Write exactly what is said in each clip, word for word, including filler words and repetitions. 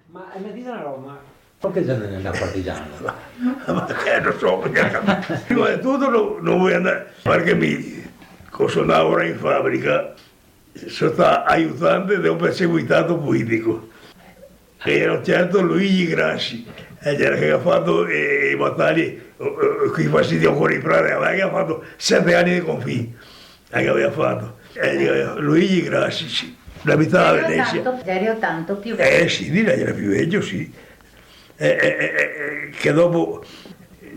Ma, eh, me diga na roba, ma parché xe ndà partigiano? Ma che no so, parché prima de tuto no, no voea ndar, parché mi, co so ndà a lavorar in fabrica, so stà aiutante de un perseguità politico. Gera un certo Luigi Grassi, e gera che ga fato, eh, e bataglie, o, o, coi fascisti ancora in Prato, ma che ga fato sete ani de confin. Eh, che gaveva fato? Eh, digo, Luigi Grassi, sì. L'abitava a Venesia. Gera tanto, gera tanto più vecchio. Eh, sì, direi gera più vecchio, sì. Eh, eh, eh, eh, che dopo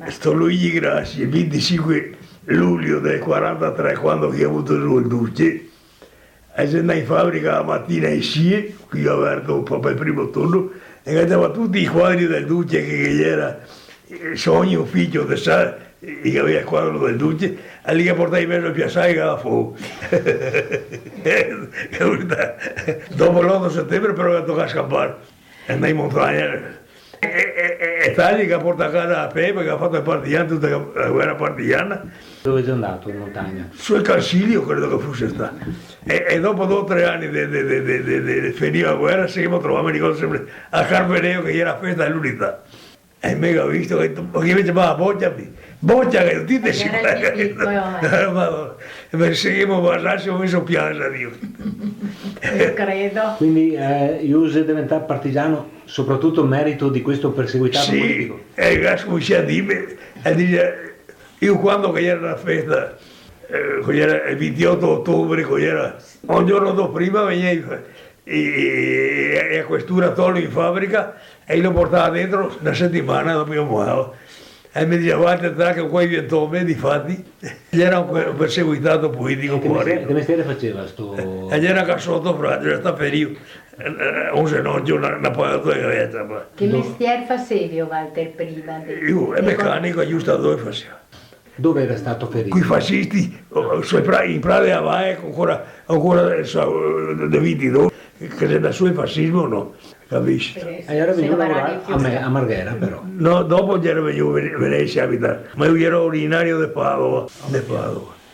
sto Luigi Grassi, el vintisinque luglio del quarantatré, quando che ga vuto el duce, el xe ndà in fabrica la matina ae sie, che i ga verto proprio el primo turno, e i ga ciamà tuti i squadri del duce che, che gera, eh, so ogni uficio, te sa, i gaveva el squadro del duce, e li ga portai in mezo al piasal e i ga dà fogo. Dopo l'oto setembre però ga tocà scanpar. E ndà in montagna. E, e, e, e tali che ga portà a casa la pele, parché ga fato el partigian, tuta la guera partigiana. Dove xe ndà in montagna? Sul Calsilio credo che fuse stà. E, e dopo do o tre ani de, de, de finì la guera, se semo trovà, me ricordo senpre, a Carpeneo che gera festa de l'Unità. E me ga visto, ga dito, "Ma che invese va a Bocia, mi?" Bocia, che ti te... Gera el più picolo, eh. Ma, ma, ma se semo basà, semo meso piansa, Dio. Io credo. Quindi, eh, lu xe deventà partigiano sopratuto merito de questo perseguità politico? Sì, e el ga scominsià a dirme, e dixe, mi quando che gera la festa, eh, che gera el vintioto otobre, che gera, un giorno dopo prima vegnea e, e, e a questura a torlo in fabrica, e i lo portava dentro na setimana, dopo i lo mudava. E me dixeva, "Varda, te trache un quai vientome", difati, gera un que-, un perseguità politico, povarino. Che mestiere, che mestiere faseva sto? Eh, gera casoto, fra, gera stà ferìo, eh, eh, un zenocio, na, na palatora che gaveva ciapà. Che mestiere fasevi, Walter, prima de... Mi, el mecanico, agiustador faseva. Dove gera stà ferìo? Coi fascisti, o, so in Pra-, in Prato dea Vae, ancora, ancora, eh, so, eh, del vintidó, che xe ndà su el fascismo, no? Capisi? E gera vegnù a lavorar a me-, a Marghera, però. No, dopo gera vegnù a Vene-, Venesia a abitar. Ma mi gero originario de Padova, de Padova.